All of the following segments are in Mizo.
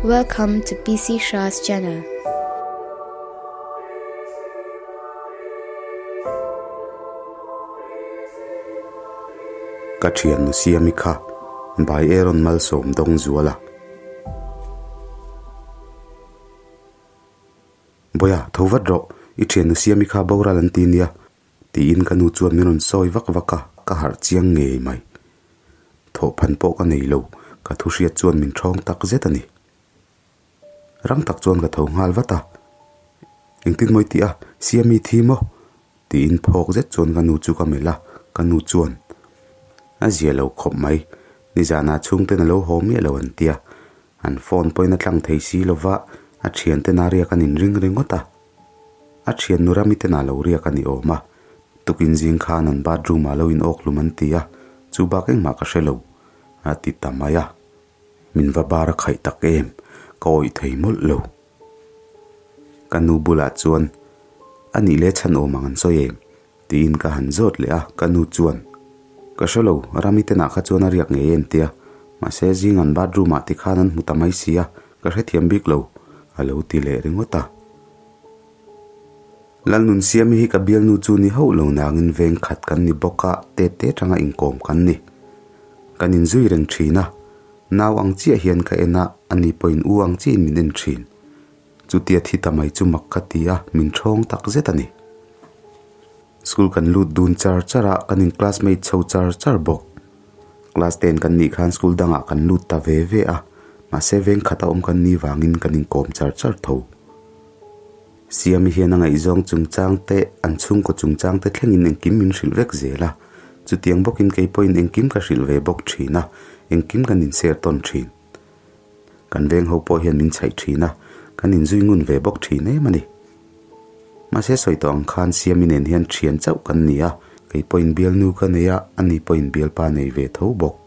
Welcome to PC Shah's channel. Ka thiannu Siami kha Bai Aaron Malsawm dawng zual a. Bawia, tho vat rawh, i thiannu Siami kha boral an ti nia, tiin ka nu chuan min rawn sawi vak vak a, ka harh chiang ngei mai. Thawhphan pawh ka nei lo, ka thu hriat chuan min thawng tak zet a ni. Rang tak chuan ka tho nghal vat a, Engtin mawi tih a, Siami thi maw? tiin phawk zet chuan ka nu chu ka melh a, ka nu chuan, A zia lo khawp mai, nizanah chhungten a lo haw miah lo an tia, an phone pawhin a tlang thei si lo va, a thianten a riak an inring ringawt a. A thiannu rami ten a lo riak a ni awm a, tukin zing khan an bathroom ah lo in awk hlum an ti a, chu bak engmah ka hre lo, a ti ta mai a. Min va bar a khaih tak em, ka awih thei mawlh lo. Ka nu bulah chuan, A nih leh chhan awm ang an sawi em? tiin ka han zawt leh a, ka nu chuan, Ka hre lo, rami tenah kha chuan a riak ngei em tia, mahse zing an bathroom ah tikhan an hmu ta mai si a, ka hrethiam bik lo, a lo ti leh ringawt a. Lalnunsiami hi ka bialnu chu ni hauh lo nangin veng khat kan ni bawk a, tet te atanga inkawm kan ni. Kan inzui reng thin a, nau ang chiah hian ka en a, ani pawhin u ang chiahin min en thin. Chutia thi ta mai chu mak ka ti a, min thawng tak zet a ni. School kan lut dun char char a, kan in classmate chho char char bawk. Class ten kan nih khan school dangah kan lut ta ve ve a, mahse veng khata awm kan nih vangin kan inkawm char char tho. Siami hian a ngaihzawng chungchang te, an chhungkaw chungchang te thlengin engkim min hrilh vek zel a, chutiang bawkin kei pawhin engkim ka hrilh ve bawk thin a, engkim kan inser tawn thin. Kan veng ho pawh hian min chhaih thin a, kan inzui ngun ve bawk thin em a ni. Mahse sawi tawh ang khan Siami nen hian thian chauh kan ni a, kei pawhin bialnu ka nei a, ani pawhin bialpa nei ve tho bawk.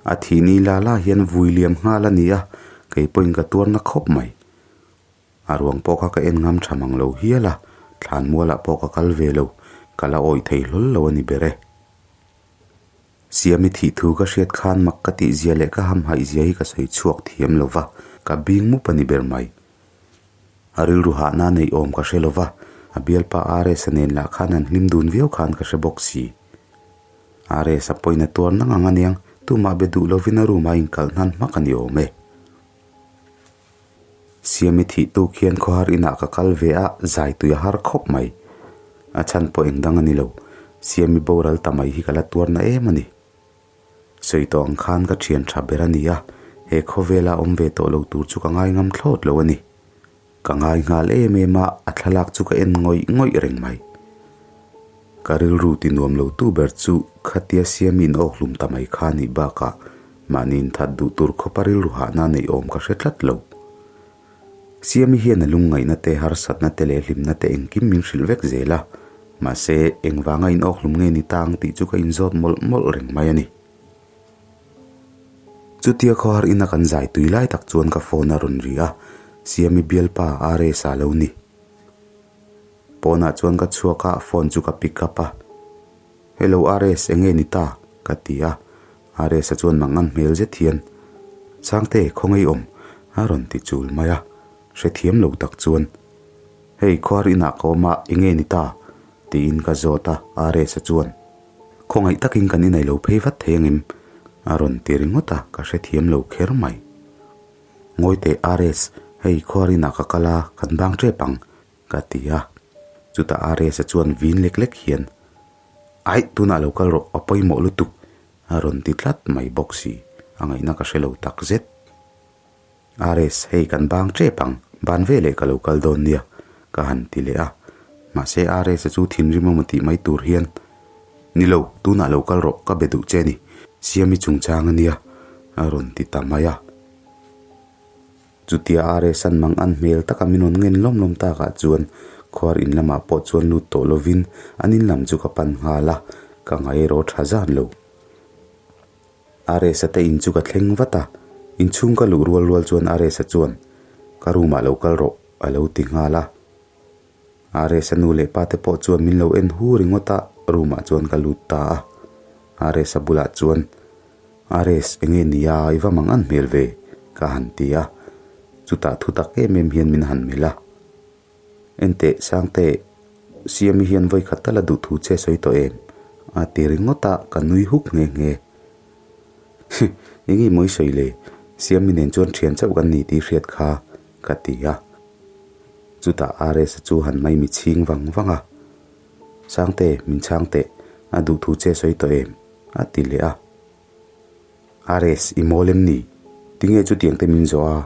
A thih ni la la hian vui liam nghal a ni a, kei pawhin ka tuar na khawp mai. A ruang pawh kha ka en ngam tha mang lo hial a, thlan mualah pawh ka kal ve lo, ka la awih thei hlawl lo a ni ber e. Siami thih thu ka hriat khan mak ka tih zia leh ka hamhaih zia hi ka sawi chhuak thiam lo va, ka bing mup a ni ber mai. A rilru hahna neih awm ka hre lo va, a bialpa RS-a nen lah khan an hlim dun viau khan ka hre bawk si. RS-a pawhin a tuar nang ang aniang, tumah be duh lovin a room-ah a inkalh hnan hmak a ni awm e. Siami thih tuk hian khawhar inah ka kal ve a, zai tui a har khawp mai. A chhan pawh eng dang a ni lo, Siami boral ta mai hi ka la tuar na em a ni. Sawi tawh ang khan ka thian tha ber a ni a, he khawvela awm ve tawh lo tur chu ka ngai ngam thlawt lo a ni. Ka ngai nghal em em a, a thlalak chu ka en ngawih ngawih reng mai. Ka rilru ti nuam lo tu ber chu khatia Siami in awk hlum ta mai kha nih bakah mahni inthat duh tur khawpa rilru hahna neih awm ka hre tlat lo. Siami hian a lungngaihna te, harsatna te leh hlimna te engkim min hrilh vek zel a, mahse engvanga in awk hlum nge ni ta ang tih chu ka inzawt mawlh mawlh reng mai a ni. Chutia khawhar ina kan zai tui lai tak chuan ka phone a rawn ri a, Siami bialpa RS a lo ni. Pawnah chuan ka chhuak a, phone chu ka pick up a. Hello RS, enge ni ta? ka ti a, RS-a chuan mangan hmel zet hian, Sangte, khawngaih awm? a rawn ti chul mai a, hrethiam lo tak chuan, Hei, khuar inah ka awm a, enge ni ta? tiin ka zawt a, RS-a chuan, Khawngaih takin kan inei lo phei vat thei angem? a rawn ti ringawt a, ka hrethiam lo kher mai. Ngawi teh RS, hei khuar inah ka kal a, kan bang tep ang, ka ti a. Chutah RS-a chuan vin lek lek hian, Aih, tunah lo kal rawh, a pawimawh lutuk, a rawn ti tlat mai bawk si, a ngaihna ka hre lo tak zet. RS, hei kan bang tep ang, ban veleh ka lo kal dawn nia, ka han ti leh a. Mahse RS-a chu thinrim emaw tih mai tur hian, Ni lo, tunah lo kal rawh, ka be duh che ni, Siami chungchang a nia, a rawn ti ta mai a. Chutia RS-a'n mang an hmel taka min rawn ngen lawm lawm takah chuan khuar in lamah pawh chuan lut tawh lovin an in lam chu ka pan nghal a, ka ngaih erawh tha zan lo. RS-a te in chu ka thleng vat a, inchhung ka luh rual rual chuan RS-a chuan, Ka room-ah lo kal rawh, a lo ti nghal a. RS-a nu leh pa te pawh chuan min lo en hu ringawt a, room-ah chuan ka lut ta a. RS-a bulah chuan, RS, enge nia, i va mang an hmel ve? Ka han ti a, chutah thu tak em em hian min han melh a. Enteh Sangte, Siami hian vawi khat tal a duh thu che sawi tawh em? A ti ringawt a, ka nui huk nghe nghe. Eng nge maw i sawi le? Siami nen chuan thian chauh kan ni tih hriat kha, ka ti a. Chutah RS-a chu han maimi chhing vang vang a. Sangte, min chhang teh, a duh thu che sawi tawh em? A ti leh a. RS, i mawl em ni? Tinge chutiang te min zawh a?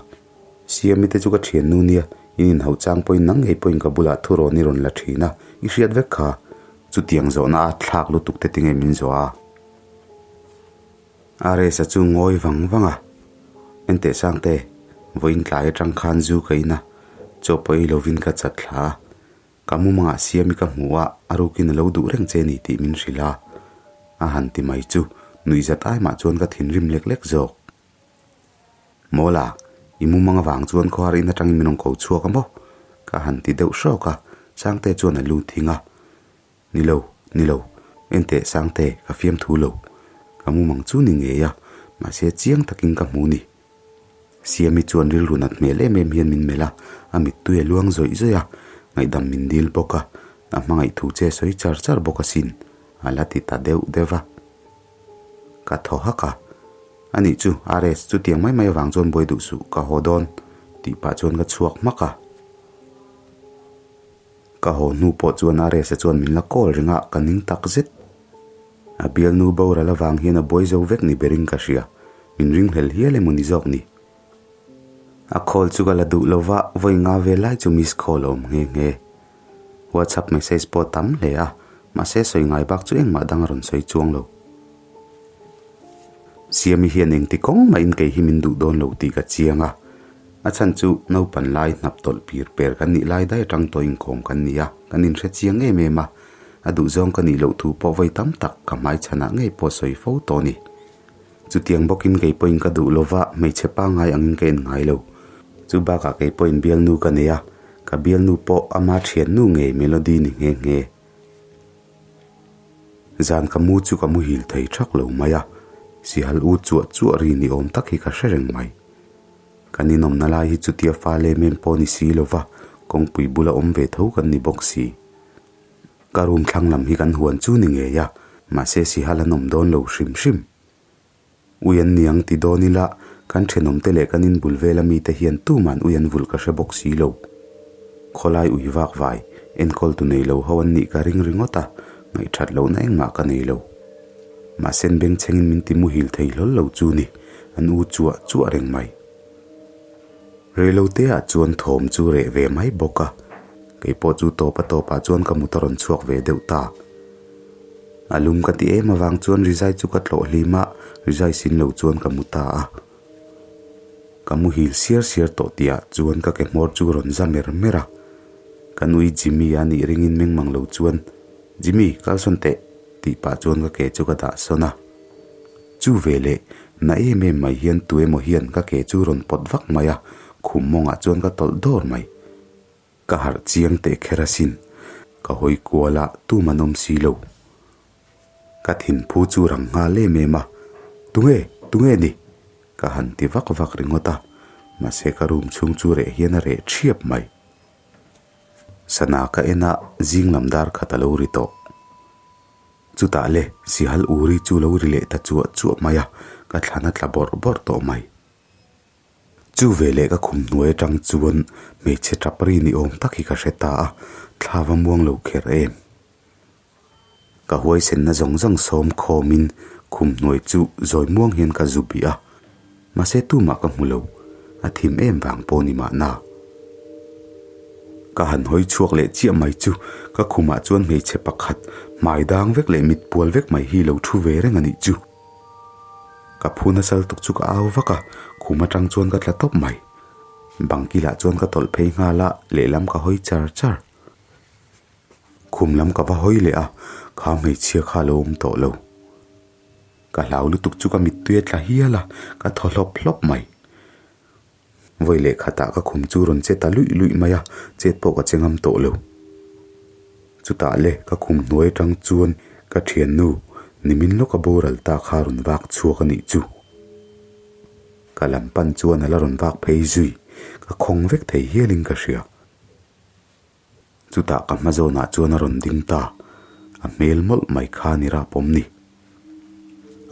Siami te chu ka thiannu nia, in inhauh chang pawhin nang ngei pawhin ka bulah thu rawn i rawn la thin a, i hriat vek kha. Chutiang zawhna a thlak lutuk te tinge min zawh a? RS-a chu ngawi vang vang a, Enteh Sangte, vawiin tlai atang khan zu ka in a, chaw pawh ei lovin ka chat thla a. Ka mumangah Siami ka hmu a, a rukin a lo duh reng che ni tih min hrilh a. A han ti mai chu, nuihzat ai mah chuan ka thinrim lek lek zawk. Mawla, i mumang avang chuan khawhar in atangin min rawn ko chhuak a maw? Ka han ti deuh hrawk a, Sangte chuan a lu thing a. Ni lo, ni lo, enteh Sangte, ka fiamthu lo. Ka mumang chu ni ngei a, mahse chiang takin ka hmu ni. Siami chuan rilru nat hmel em em hian min melh a, a mittui a luang zawih zawih a, ngaihdam min dil bawk a, a hmangaih thu che sawi char char bawk asin, a la ti ta deuh deuh a. Ka thaw hak a, Anih chu, RS, chutiang mai mai avang chuan buai duh suh, ka haw dawn, tih pah chuan ka chhuak hmak a. Ka haw hnu pawh chuan RS-a chuan min la call reng a, ka ning tak zet. A bialnu boral avang hian a buai zo vek ni berin ka hria, min ringhlel hial emaw ni zawk ni. A call chu ka la duh lo va, vawi nga vel lai chu miss call a awm nghe nghe. WhatsApp message pawh a tam hle a, mahse sawi ngai bak chu engmah dang a rawn sawi chuang lo. Siami hian engti kawng mahin kei hi min duh dawn lo tih ka chiang a, a chhan chu naupan lai hnap tawlh pir per kan nih lai daih atang tawh inkawm kan ni a, kan inhre chiang em em a, a duhzawng ka nih loh thu pawh vawi tam tak ka hmai chhanah ngei pawh sawi fo tawh a ni. Chutiang bawkin kei pawhin ka duh lova hmeichhe pangngai angin ka en ngai lo. Chu bakah kei pawhin bialnu ka nei a, ka bialnu pawh ama thiannu ngei Melody ni nghe nghe. Zan ka mu chu ka muhil thei thak lo mai a, sihal u chuah chuah ri ni awm tak hi ka hre reng mai. Kan inawmna lai hi chutia fa lem em pawh ni si lo va, kawngpui bula awm ve tho kan ni bawk si. Ka room thlang lam hi kan huan chu ni ngei a, mahse sihal an awm dawn lo hrim hrim. Ui an niang ti dawn ila, kan thenawmte leh kan inbul vela mite hian tuman ui an vulh ka hre bawk si lo. Khawlai ui vak vai, enkawltu nei lo ho an nih ka ring ringawt a, ngaihthat lohna engmah ka nei lo. Mahsen bengchhengin min ti muhil thei hlawl lo chu ni, an u chuah chuah reng mai. Reiloteah chuan thawm chu reh ve mai bawk a, keipawh chu tawpa tawpah chuan ka mut a rawn chhuak ve deuh ta. A lum ka ti em avang chuan rizai chu ka tlawh hlim a, rizai sin lo chuan ka mu ta a. Ka muhil siar siar tawh tihah chuan ka ke hmawr chu rawn za mer mer a. Ka nui Jimmy a nih ringin meng mang lo chuan, Jimmy, kal sawn teh, tih pah chuan ka ke chu ka dah sawn a. Chu veleh, na em em mai hian tu emaw hian ka ke chu rawn pawt vak mai a, khum mawngah chuan ka tawlh dawr mai. Ka harh chiang teh kher asin, ka hawi kual a tum an awm si lo. Ka thinphu chu rang nghal em em a, Tunge? Tunge ni? Ka han ti vak vak ringawt a, mahse ka room chhung chu reh hian a reh thiap mai. Sana ka en a, zing lam dar khat a lo ri tawh. Chutah le, sihal uri chu lo ri leh ta chuah chuah mai a, ka thlan a tla bawrh bawrh tawh mai. Chu veleh ka khum hnuai atang chuan hmeichhe tap ri ni awm tak hi ka hre ta a, thla va muang lo kher em. Ka huaisenna zawng zawng sawm khawmin khum hnuai chu zawi muang hian ka zu bih a, mahse tumah ka hmu lo, a thim em vang pawh ni mahna. Ka han hawi chhuak leh chiah mai chu ka khumah chuan hmeichhe pakhat hmai dang vek leh mit pual vek mai hi lo thu ve reng a nih chu. Ka phu nasa lutuk chu ka au vak a, khum atang chuan ka tla tawp mai. Bang kilah chuan ka tawlh phei nghal a, lehlam ka hawi char char. Khum lam ka va hawi leh a, kha hmeichhia kha a lo awm tawh lo. Ka hlau lutuk chu ka mittui a tla hial a, ka thaw hlawp hlawp mai. Vawi leh khatah ka khum chu rawn che ta luih luih mai a, chet pawh ka che ngam tawh lo. Chutah le ka khum hnuai atang chuan ka thiannu nimin lawka boral ta kha rawn vak chhuak a nih chu. Ka lam pan chuan a la rawn vak phei zui. Ka khawng vek thei hialin ka hria. Chutah ka hma zawnah chuan a rawn ding ta. A hmel mawlh mai kha ni rap awm ni.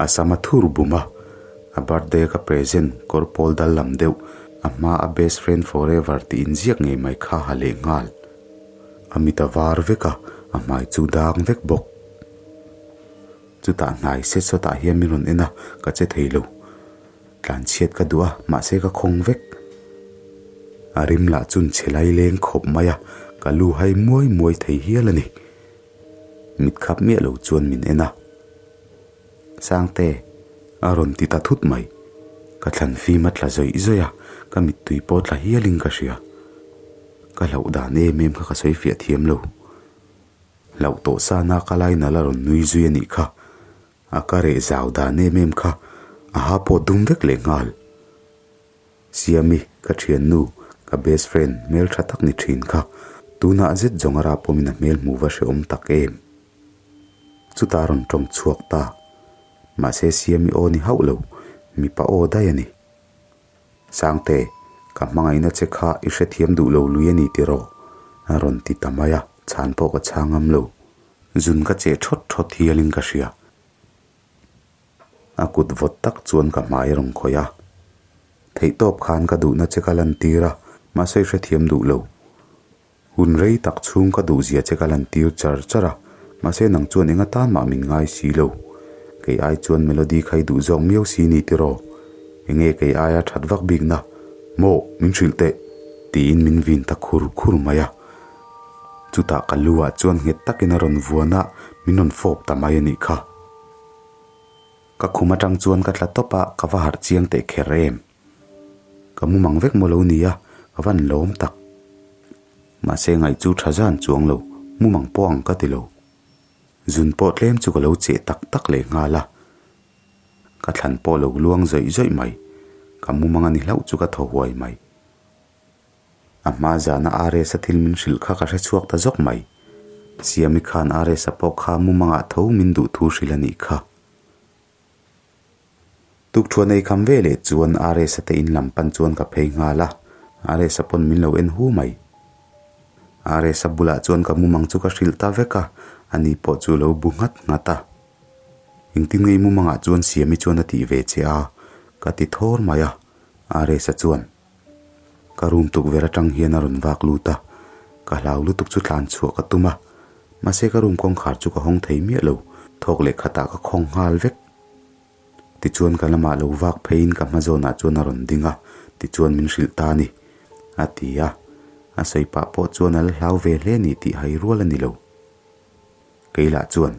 A sam a thur bum a, a birthday ka present kawr pawl dal lam deuh, a hma a best friend forever tih inziak ngei mai kha ha leh nghal. A mit a var vek a, a hmai chu dang vek bawk. Chutah hnai set sawtah hian min rawn en a, ka che thei lo. Tlanchhiat ka duh a, mahse ka khawng vek. A rim lah chun chhe lai leng khawp mai a, ka lu hai muai muai thei hial a ni. Mit khap miah lo chuan min en a. Sangte, a rawn ti ta thut mai. Ka thlan fim a tla zawih zawih a, ka mittui pawh tla hialin ka hria. Ka hlauh dan em em kha ka sawi fiah thiam lo. Hlauh tawh sana ka laina la rawn nui zui a nih kha. A ka reh zau dan em em kha a ha pawh dum vek leh nghal. Siami, ka thiannu, ka best friend hmel tha tak ni thin kha tunah zet zawng a rap awmin a hmel hmuh va hrehawm tak em. Chutah a rawn tawng chhuak ta. Mahse Siami aw ni hauh lo, mipa aw daih a ni. Sangte, ka hmangaihna che kha i hrethiam duh lo lui a ni tiraw? A rawn ti ta mai a, chhan pawh ka chhang ngam lo. Zun ka cheh thawt thawt hialin ka hria. A kut vawt tak chuan ka hmai a rawn khawih a. Theihtawp khan ka duhna che ka lantir a, mahse i hrethiam duh lo. Hun rei tak chhung ka duhzia che ka lantir char char a, mahse nang chuan eng atan mah min ngai si lo. Kei ai chuan Melody kha i duh zawk miau si ni tiraw? Enge kei aia that vak bikna? Maw, min hrilh teh! tiin min vin ta khur khur mai a. Chutah ka lu ah chuan nghet takin a rawn vuan a, min rawn fawp ta mai a nih kha. Ka khum atang chuan ka tla tawp a, ka va harh chiang teh kher em. Ka mu mang vek maw lo nia, ka van lawm tak. Mahse ngaih chu tha zan chuang lo, mu mang pawh ang ka ti lo. Zun pawh tlem chu ka lo cheh tak tak leh nghal a. Ka thlan pawh lo luang zawih zawih mai. Ka mu mang a ni hlauh chu ka thaw huai mai. A hma zana RS-a thil min hrilh kha ka hre chhuak ta zawk mai. Siami khan RS-a pawh kha mu mangah tho min duh thu hrilh a nih kha. Tukthuan ei kham ve leh chuan RS-a te in lam pan chuan ka phei nghal a, RS-a pawn min lo en hu mai. RS-a bulah chuan ka mumang chu ka hrilh ta vek a, ani pawh chu lo bu nghat nghat a. Engtin ngei mumangah chuan Siami chuan a tih ve che a, ka ti thawr mai a, RS-a chuan. Ka room tukverh atang hian a rawn vak lut a, ka hlau lutuk chu tlan chhuah ka tum a, mahse ka room kawngkhar chu ka hawng thei miah lo, thawk leh khatah ka khawng nghal vek. Tichuan ka lamah lo vak pheiin ka hma zawnah chuan a rawn ding a, tichuan min hrilh ta a ni, a ti a, a sawi pah pawh chuan a la hlau ve hle a ni tih hai rual a ni lo. Kei lah chuan,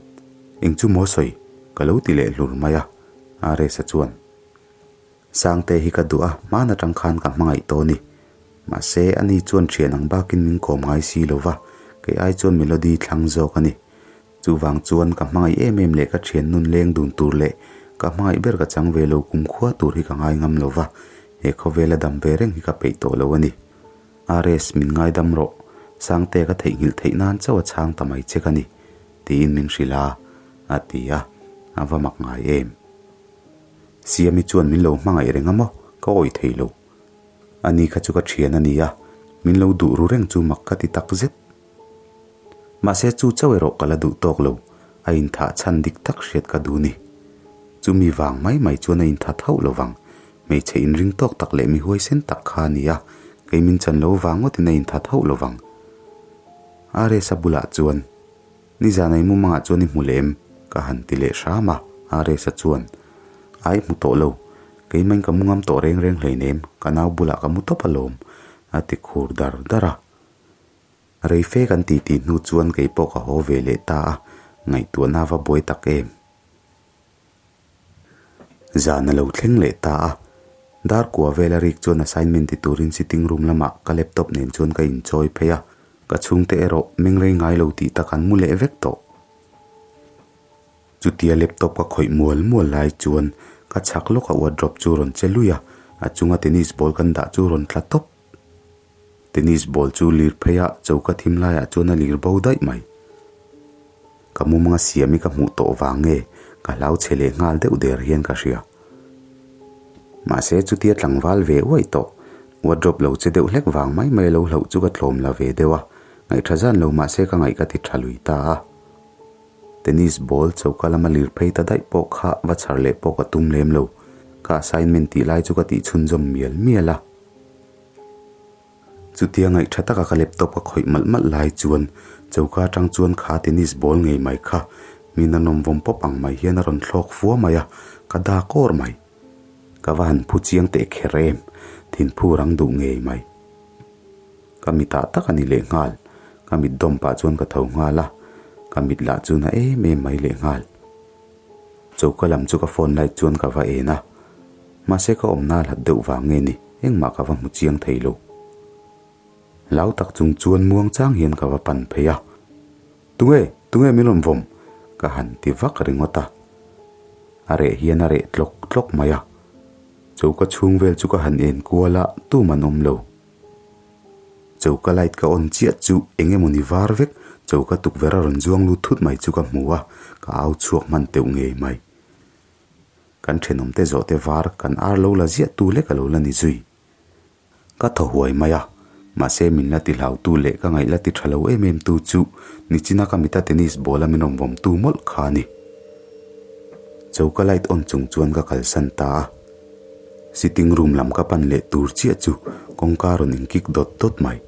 Eng chu maw sawi? ka lo ti leh hlur mai a, Aresa chuan. Sangte hi ka duh a, hman atang khan ka hmangaih tawh a ni. Mahse, ani chuan thian ang bakin min kawm ngai si lo va, kei ai chuan Melody thlang zawk a ni. Chuvang chuan ka hmangaih em em leh ka thian nun leng dun tur leh ka hmangaih ber ka chang ve lo kumkhua tur hi ka ngai ngam lo va, he khawvela dam ve reng hi ka peih tawh lo a ni. RS, min ngaidam rawh. Sangte ka theihnghilh theih nan chauh a chhang ta mai che ka ni, tiin min hrilh a, a ti a, a va mak ngai em. Siami chuan min lo hmangaih reng a maw? Ka awih thei lo. Ani kha chu ka thian a ni a, min lo duh ru reng chu mak ka ti tak zet. Mahse chu chauh erawh ka la duh tawk lo, a inthah chhan dik tak hriat ka duh ni. Chumi vang mai mai chuan a inthat hauh lo vang, hmeichhe inring tawk tak leh mi huaisen tak kha a ni a, kei min chan lo vang ngawtin a inthat hauh lo vang. RS-a bulah chuan. Nizan ei mumangah chuan i hmu leh em? Ka han ti leh hram a, RS-a chuan, Ai hmu tawh lo, keimahin ka mu ngam tawh reng reng hleinem, ka nau bulah ka mu tawp alawm, a ti khur dar dar a. Rei fe kan tih tih hnu chuan kei pawh ka haw ve leh ta a, ngaihtuahna a va buai tak em? Zan a lo thleng leh ta a, dar kua vel a rik chuan assignment ti turin sitting room lamah ka laptop nen chuan ka inchawi phei a, ka chhungte erawh meng rei ngai lo tih tak an mu leh vek tawh. Chutia laptop ka khawih mual mual lai chuan ka chhak lawk a wardrobe chu rawn che lui a, a chunga tennis ball kan dah chu rawn tla tawp. Tennis ball chu lir phei a, choka thim laiah chuan a lir bo daih mai. Ka mumanga siam hi ka hmuh tawh vang nge ka hlau chhe leh nghal deuh der hian ka hria. Mahse chutia tlangval ve uaih tawh, wardrobe lo che deuh hlek vang mai mai lo hlauh chu ka tlawm la ve deuh a, ngaihṭha zan lo mahse ka ngaih ka ti ṭha lui ta a. Tennis ball choka lama lir phei ta daih pawh kha va chhar leh pawh ka tum lem lo, ka assignment tih lai chu ka tih chhunzawm mial mial a. Chutia ngaihṭha taka ka laptop ka khawih malh malh lai chuan choka aṭang chuan kha tennis ball ngei mai kha min a nawm vawm pawp ang mai hian a rawn thlawk fua mai a, ka dak awr mai. Ka va han phu chiang teh kher em, thinphu rang duh ngei mai. Ka mitah tak a ni lehnghal, ka mit dawm pah chuan ka tho nghal a, ka mit lah chu na em em mai lehnghal. Choka lam chu ka phone light chuan ka va en a, mahse ka awmna hlat deuh vang nge ni, engmah ka va hmu chiang thei lo. Hlau tak chung chuan muang chang hian ka va pan phei a, Tunge, tunge min rawn vawm? ka han ti vak ringawt a. A reh hian a reh tlawk tlawk mai a. Choka chhung vel chu ka han en kual a, tum an awm lo. Choka light ka on chiah chu eng emaw ni var vek choka tukverh a rawn zuang lut thut mai chu ka hmu a, ka au chhuak hman teuh ngei mai. Kan thenawm te zawh te var kan ar lo la ziah tu lek a lo la ni zui. Ka thaw huai mai a, mahse min la ti hlau tu leh ka ngaih la ti tha lo em em tu chu nichina ka mita tennis ball a min rawn vawm tu mawlh kha a ni. Choka light on chung chuan ka kalsan ta a. Sitting room lam ka pan leh tur chiah chu kawngka rawn in kik dawt dawt mai.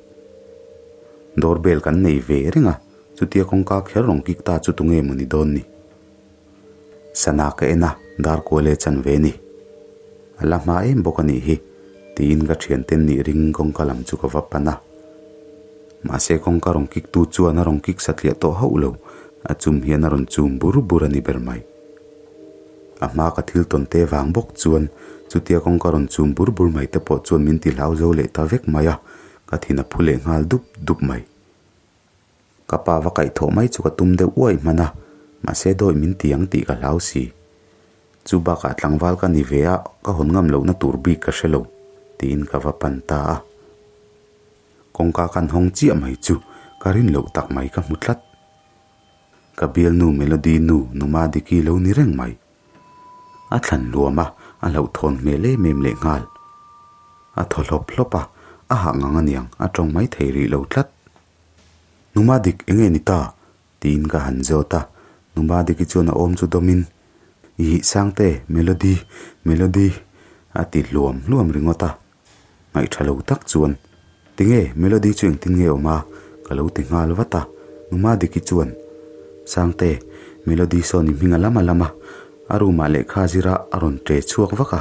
Door bell kan nei ve reng a, chutia kawngka kher rawn kik ta chu tunge maw ni dawn ni. Sana ka en a, dar kual e chan ve ni. A la hma em bawk a nih hi, tiin ka thianten nih ring kawngka lam chu ka va pan a. Mahse kawngka rawn kik tu chuan a rawn kik satliah tawh hauh lo, a chum hian a rawn chum bur bur a ni ber mai. A hma ka thil tawn te vang bawk chuan chutia kawngka rawn chum bur bur mai te pawh chuan min ti hlau zo leh ta vek mai a, ka thin a phu leh nghal dup dup mai. Ka pa va kaihthawh mai chu ka tum deuh uaih hman a, mahse dawi min ti ang tih ka hlau si. Chu bakah tlangval ka ni ve a, ka hawn ngam lohna tur bik ka hre lo, tiin ka va pan ta a. Kawngka kan hawng chiah mai chu ka rin loh tak mai ka hmu tlat. Ka bialnu Melody nu Numa Diki lo ni reng mai. A thlan luam a, a hlauhthawn hmel em em lehnghal. A thaw hlawp hlawp a, a hah ngang aniang, a tawng mai thei rih lo tlat. Numa Dik enge ni ta? tiin ka han zawt a, Numa Diki chuan a awm chu dawmin, Ih Sangte, Melody, Melody a ti hluam hluam ringawt a. Ngaihṭha lo tak chuan, Tinge, Melody chu engtin nge awm a? ka lo ti nghal vat a. Numa Diki chuan, Sangte, Melody sawn i hming a lam a lam a, a room ah lehkha zira a rawn ṭe chhuak vak a,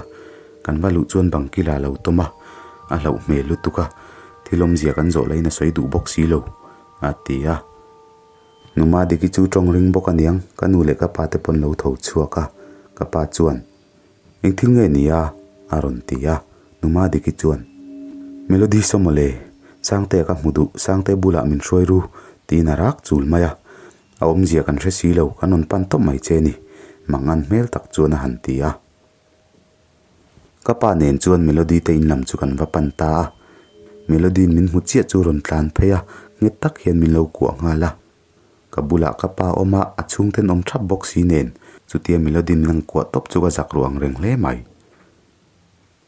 kan va luh chuan bang kila a lo tawm a, a hlauh hmel lutuk a, thil awmzia kan zawh laiin a sawi duh bawk si lo, a ti a. Numa Diki chu ṭawng ring bawk aniang, ka nu leh ka pa te pawn lo tho chhuak a, ka pa chuan, Eng thil nge ni a? a rawn ti a, Numa Diki chuan, Melody saw mawle, Sangtea ka hmu duh, Sangte bulah min hruai ru, tiin a rak chul mai a. A awmzia kan hre si lo, kan rawn pan tawp mai che ni, mangan hmel tak chuan a han ti a. Ka pa nen chuan Melody te in lam chu kan va pan ta a, Melody-in min hmu chiah chu rawn tlan phei a, nghet tak hian min lo kuah nghal a. Ka bulah ka pa awm a, a chhungten awm thap bawk si nen, chutia Melody min ang kuah tawp chu ka zak ruh ang reng hle mai.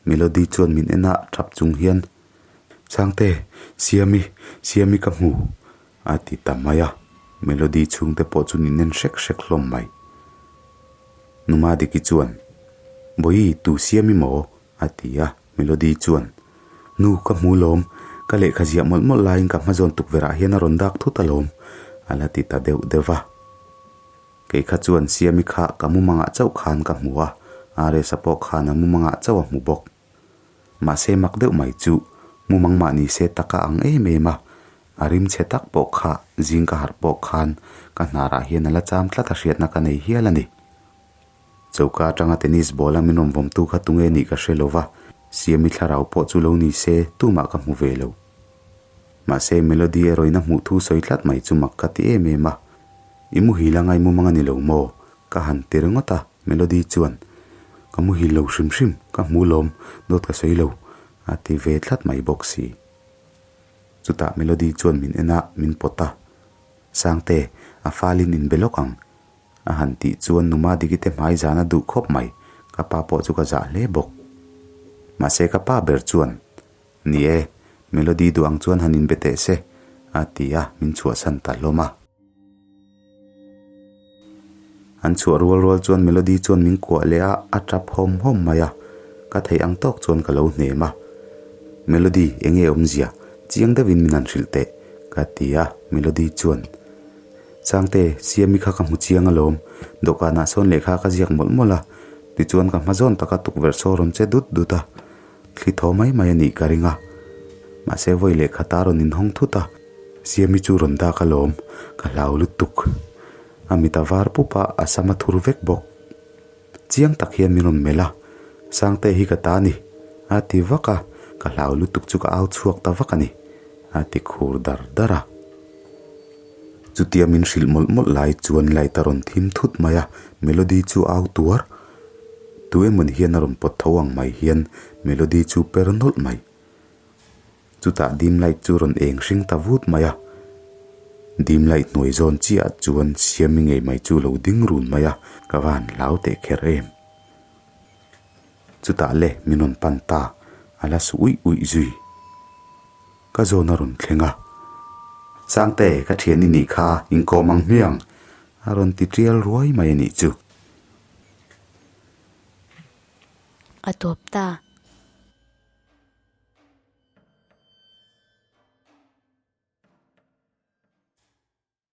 Melody chuan min en a, thap chung hian, Sangte, Siami, Siami ka hmu, a ti ta mai a. Melody chhungte pawh chu min en hrek hrek hlawm mai. Numadiki chuan, Bawihi, tu Siami maw? A ti a, Melody chuan, Nu, ka hmu lawm, ka lehkha ziah mawlh mawlh laiin ka hma zawn tukverh ah hian a rawn dak thut alawm, a la ti ta deuh deuh va. Kei kha chuan Siami kha ka mumangah chauh khan ka hmu a, Aresa pawh khan a mumangah chauh a hmu bawk. Mahse mak deuh mai chu mumang mah ni se taka ang em em a, a rim chhe tak pawh kha zing ka harh pawh khan ka hnarah hian a la cham tlat a hriatna ka nei hial a ni. Choka atanga tennis ball a min rawn vawmtu kha tunge nih ka hre lo va, Siami thlarau pawh chu lo ni se tumah ka hmu ve lo. Mahse Melody erawhin a hmuh thu sawi tlat mai chu mak ka ti em em a. I muhil a ngai mumang a ni lo maw? Ka han ti ringawt a, Melody chuan, Ka muhil lo hrim hrim, ka hmu lawm, dawt ka sawi lo, a ti ve tlat mai bawk si. Chutah Melody chuan min en a, min pawt a, Sangte, a falin inbe lawk ang. A han tih chuan Numa Dikite hmai zan a duh khawp mai, ka pa pawh chu ka zah hle bawk. Mahse ka pa ber chuan, Ni e, Melody duh ang chuan han inbe teh se, a ti a, min chhuahsan ta hlawm a. An chhuah rual rual chuan Melody chuan min kuah leh a, a tap hawm hawm mai a, ka theih ang tawk chuan ka lo hnem a. Melody, enge awmzia? Chiang deuhin min han hrilh teh, ka ti a, Melody chuan, Sangte, Siami kha ka hmu chiang alawm, dawhkanah sawn lehkha ka ziak mawlh mawlh a, tichuan ka hma zawn taka tukverh saw rawn che dut dut a, thli thaw mai mai a nih ka ring a. Mahse vawi lehkha ta rawn inhawng thut a. Siami chu rawn dak alawm, ka hlau lutuk. A mit a var pup a, a sam a thur vek bawk. Chiang tak hian min rawn melh a, Sangte hi ka ta ni, a ti vak a, ka hlau lutuk chu ka au chhuak ta vak a ni, a ti khur dar dar a. Chutia min hrilh mawlh mawlh lai chuan light a rawn thim thut mai a, Melody chu au tuar. Tu emawni hian a rawn pawt tho ang mai hian Melody chu per nawlh mai. Chutah dim light chu rawn eng hring ta vut mai a, dim light hnuai zawn chiah chuan Siami ngei mai chu lo ding run mai a, ka va han hlau teh kher em. Chutah le min rawn pan ta, a la su uih uih zui. Ka zawn a rawn thleng a, Sangte, ka thian i nih kha, inkawm ang hmiang, a rawn ti tial ruai mai a nih chu. A tawp ta.